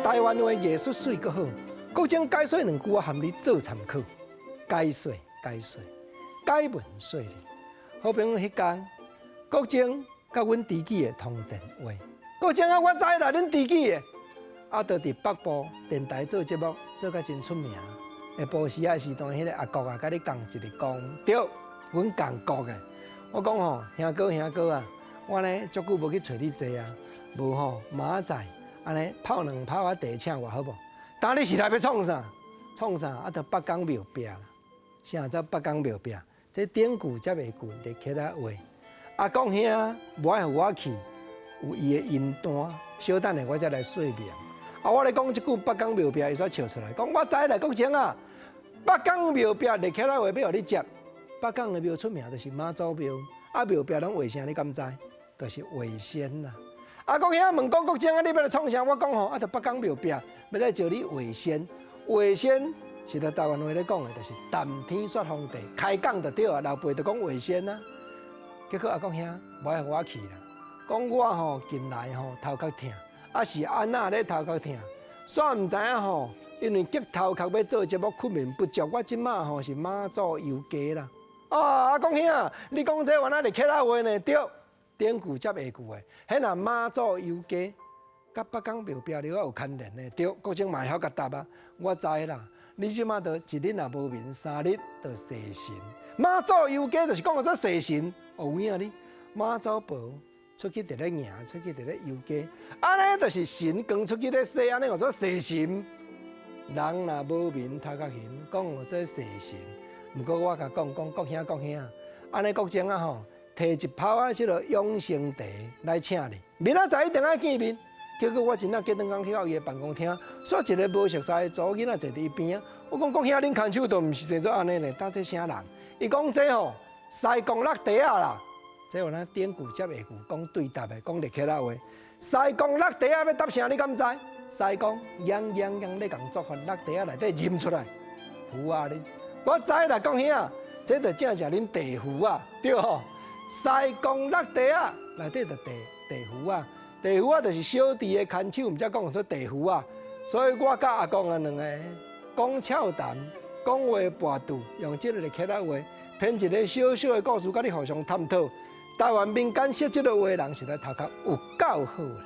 台灣話藝術媠閣好，國政解說兩句，我含你做參考。解說解說解文說理，好比講彼工，國政佮阮知己的通電話。國政啊，我知啦，恁知己的，啊，就佇北部電台做節目，做甲真出名。下晡時仔時段，彼個阿國啊，佮你仝一个講，對，阮仝國的。我講吼，兄哥兄哥啊，我呢足久無去揣你坐啊，無吼，明仔載按呢泡兩泡仔茶請我好無？當你是來欲創啥？創啥？啊，就北港廟壁啦。啥叫北港廟壁？這頂句接下句佇客仔話。阿公兄無愛予我去，有伊的隱單，小等下我才來說明。啊，我咧講這句北港廟壁，伊煞笑出來，講我知啦，國政啊，北港廟壁佇客仔話欲予你接。北港的廟出名就是媽祖廟，啊廟壁攏畫啥？你敢知？就是畫仙啦。阿公兄問講國政啊，你欲來創啥？我講吼，啊，就北港廟壁欲來招你畫仙，畫仙是佇台灣話咧講的，就是談天說皇帝，開講就對啊。老輩就講畫仙啊。結果阿公兄無愛予我去啦，講我吼近來吼頭殼疼，啊是按怎咧頭殼疼？煞毋知影吼，因為激頭殼欲做節目，睏眠不足，我這馬吼是媽祖遊街啦。啊，阿公兄，你講這原來是客家話呢？對，頂句接下句的，彼若媽祖遊街，佮北港廟壁了有牽連的，對，國政嘛會曉共答啊。我知啦，你這馬都一日若無眠，3日就踅神。媽祖遊街就是講做踅神，有影你媽祖婆出去佇咧行，出去佇咧遊街，按呢就是神光出去咧踅，按呢叫做踅神。人若無眠，頭殼眩，講做踅神。毋過我共講講國兄國兄，按呢國政啊吼，提一泡仔這个養生茶來請你，明仔載一定愛見面。結果我真正隔頓工去到伊的辦公廳，煞一个無熟似的查某囡仔坐佇伊邊仔。我講國兄，恁牽手都毋是坐做按呢呢，當這啥人？伊講這吼西貢橐茶仔啦，這有咱頂句接下句講對答的，講客家話。西貢橐茶仔欲答啥？你敢知？師公秧秧秧咧共作法，橐茶仔內底啉出來，符啊你！我知啦，國兄，這就正正恁地符啊，對吼？師公橐茶仔內底就地地符啊，地符啊就是小弟的牽手，毋才講做地符啊。所以我佮阿公啊兩个講俏談，講話跋肚，用這个客家話編一个小小的故事，佮你互相探討。台灣民間說這个話的人，實在頭殼有夠好啦。